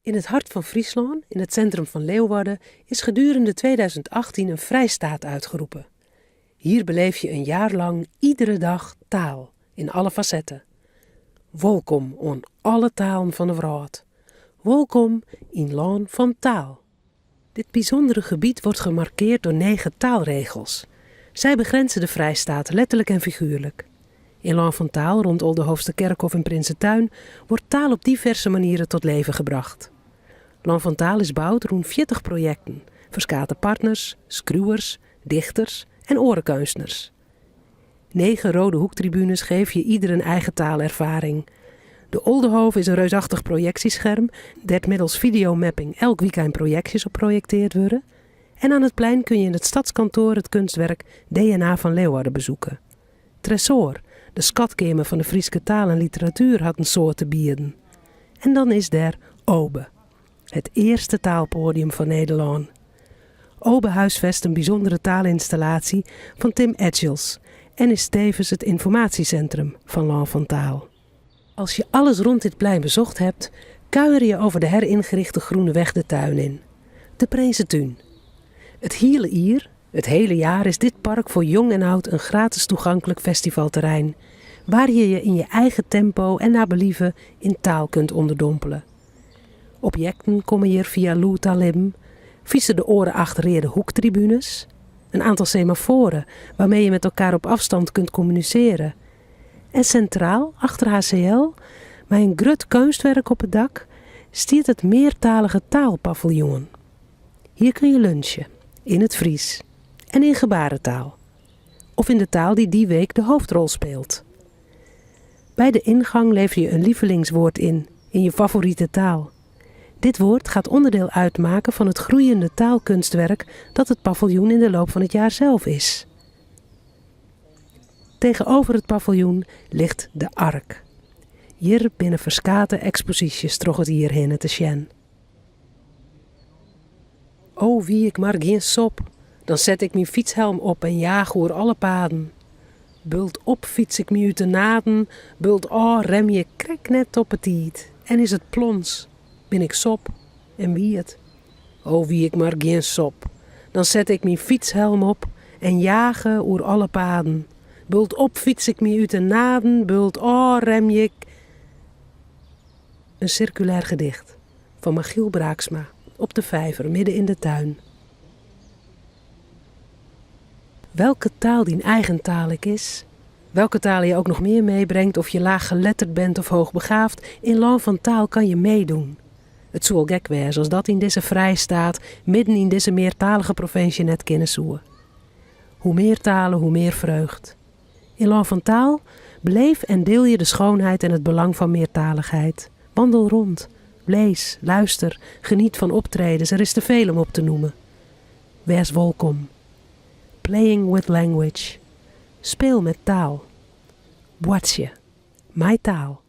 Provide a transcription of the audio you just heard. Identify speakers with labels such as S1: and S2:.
S1: In het hart van Fryslân, in het centrum van Leeuwarden, is gedurende 2018 een vrijstaat uitgeroepen. Hier beleef je een jaar lang iedere dag taal, in alle facetten. Wolkom oan alle talen fan de wrâld. Wolkom yn Lân fan Taal. Dit bijzondere gebied wordt gemarkeerd door negen taalregels. Zij begrenzen de Vrijstaat letterlijk en figuurlijk. In Lân fan Taal rond Oldehoofsterkerkhof en Prinsentuin wordt taal op diverse manieren tot leven gebracht. Lân fan Taal is boud rûn 40 projekten, ferskate partners, skriuwers, dichters en oare keunstners. Negen rode hoektribunes geven je ieder een eigen taalervaring. De Oldehove is in reusachtich projeksjeskerm, dêr't middels videomapping elk wykein projeksjes op projektearre wurde. En aan het plein kun je in het stadskantoor het kunstwerk DNA van Leeuwarden bezoeken. Tresoar, de skatkeamer fan de Fryske taal en literatuer, hat in soad te bieden. En dan is der Obe, het eerste taalpoadium fan Nederlân. Obe huisvest een bijzondere taalinstallatie van Tim Etchells en is tevens het informatiecentrum van Lân fan Taal. Als je alles rond dit plein bezocht hebt, kuier je over de heringerichte Groene Weg de tuin in. De Prinsetún. Het hiele jier, het hele jaar is dit park voor jong en oud een gratis toegankelijk festivalterrein, waar je je in je eigen tempo en naar believen in taal kunt onderdompelen. Objekten komme hjir fia lûd ta libben, fynst de oare acht reade hoektribunes, een aantal semaforen waarmee je met elkaar op afstand kunt communiceren. En sintraal, achter HCL, mei in grut keunstwurk op it dak, stiet it meartalige taalpaviljoen. Hier kun je lunchen, in het Fries en in gebarentaal. Of in de taal die die week de hoofdrol speelt. Bij de ingang lever je een lievelingswoord in, in je favoriete taal. Dit woord gaat onderdeel uitmaken van het groeiende taalkunstwerk dat het paviljoen in de loop van het jaar zelf is. Tegenover het paviljoen ligt de Ark. Hjir binne ferskate eksposysjes troch it jier hinne te sjen. O wie ik mar gjin sop, dan set ik myn fytshelm op en jaach oer alle paden. Bult op fyts ik my út de naden, bult ôf remje ik krekt net op 'e tiid en is it plons, bin ik sop en wiet. O wie ik mar gjin sop, dan set ik myn fytshelm op en jage oer alle paden. Bult op fyts ik my út de naden, bult ôf remje ik. Een circulair gedicht van Machiel Braaksma op de vijver midden in de tuin. Welke taal dyn eigen taal ek is, welke taal je ook nog meer meebrengt, of je laaggeletterd bent of hoogbegaafd, in Lân fan Taal kan je meedoen. It soe al gek wêze as dat yn dizze Frijstaat, midden yn dizze meartalige provinsje net kinne soe. Hoe mear talen, hoe mear freugd. In Lân fan Taal beleef en diel je de schoonheid en het belang van meertaligheid. Wandel rond, lees, luister, geniet van optredens, er is te veel om op te noemen. Wês wolkom. Playing with language. Speel met taal. Boartsje. Mei taal.